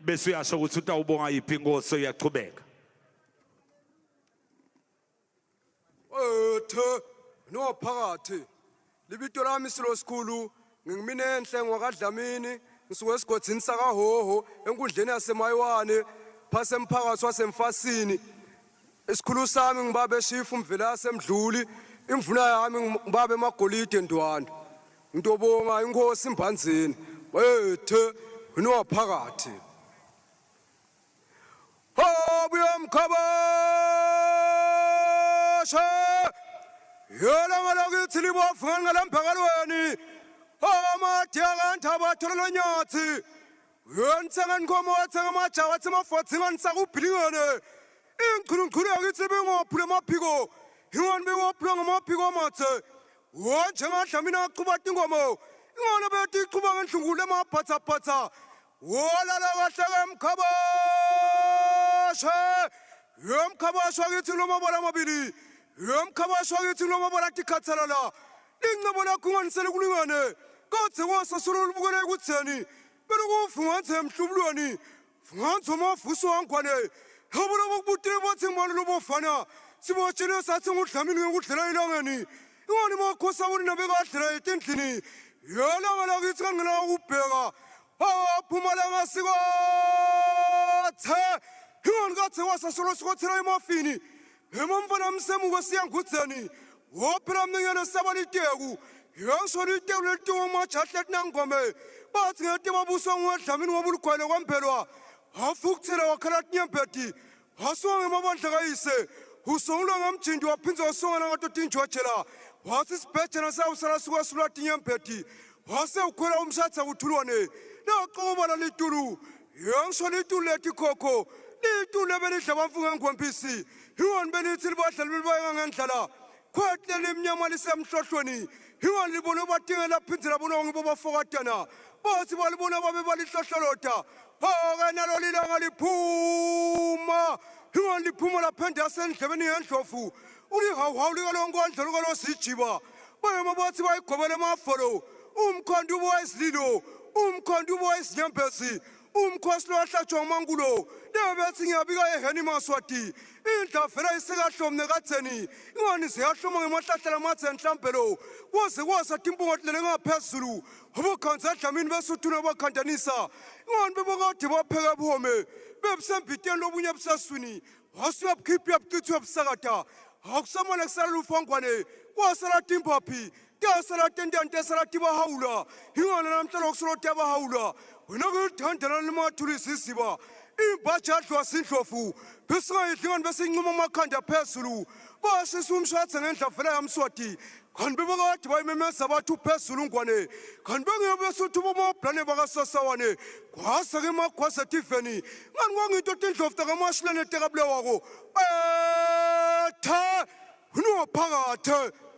Bese uyasho ukuthi utawubonga yiphi inkosi uyachubeka. Ethe nophakathi libito lami silo sikhulu ngingimine enhle ngwakadlamini ngisuke esigodini sakahoho enkundleni yasemayiwane phasi emphakathi wasemfasini isikhulu sami ngibabe shifu mvelase mdluli imvuna yami ngibabe emagolide ndwandwe ngitobonga inkosi imbanzeni ethe nowaphakathi Abuya mkhabashe Yela ngalakithi libovu ngalemphakalweni Amadiyaka ntaba athola nyathi Yentsenga nkomo wathenga amajaha wathi mafothi ngisakubhilingene Inchuluchulu yakithi bingophula amaphiko Ingani bingophula ngamaphiko amathe Wonjengadlamini achuba tinkomo Ingani bethi ichuba ngendlungulu emabhatsabhatsa Wolala kahle ke mkhabashe yemkhabashe wakithi kulomabala amabili yemkhabashe wakithi kulomabala tikhathalala lincebo lakho unganisele kulingane kodwa kwasasolo lubukele ekutheni belokufunganze emhlubulweni funganze umavuso wangwane labo lobokubutile bathi ngibani lobofana sibotshele sathi ngudlamini ngekudlela elangeni ingani makhosi abona nabekadlela etindlini yelanga lakithi kangena ukubheka aphuma langasikothe ingani kathe wasasolo sikothela emafini emamfana msemuko siyangudzeni wophela mningene sabaliteku yenso liteku lelitiwa majahle tinangome bathi ngete babuswa nguwadlamini ngoba ulugwayelo kwambelwa wafukuthela wakhala tinyembeti Wasonga ngemabandla kayise usongulwa ngamjindi waphindze wasonga nangato tinjwajela wathi sibhejana sawusala sukwasula tinyembeti wase ukhwela umshatha kuthulwane laqokobala litulu yangisho litulu letikhokho litulu lebelidla bantfu ngengwempisi ingoni belithi libadla libayeka ngendlala khwetle limnyama lisemhlohlweni ingoni libone batingela phindze labona ngibo bafokatana bathi balibona babe balihlohlolota Phoke nalo lilanga liphuma ingani liphuma laphenda yasendlebeni yendlovu ulihawuhawu likalonkondlo lukalosijiba bayema bathi bayigobele emafolo umkhonto uboya isililo umkhonto uboya izinyembezi umkhosi lo wahlatshwa ngumankulo lebethi ngiyabika eheni maswati indlavela isekahlomne kadzeni ingani ziyahloma ngemahlahla lamadze enhlambelo kwaze kwasa timpungatilele ngaphezulu abokhanza dlamini besuthuna abakhandanisa ingani bebakade bapheka buhome bebusembiteni lobunye buseswini wasuyabukhipha uyabuchitha uyabusakata akusamane kusala lufangwane kwasala timbaphi tasala tentani tasala tibahawula ingane namhla lokusolo tabahawula wena kulithandana limathulisa isiba imbajadlwa sindlovu besingayidli ngani besincuma amakhanda phezulu bashisa umshwathi ngendlavela yamswati kanti bebakade bayimemeza bathi uphezulu ngwane kanti bengeke besuthu bomabhlane bakasasawane kwase ke magwaza tiveni ngani kwangito tindlovu takamashilane tekabulewako ethe unophakathe.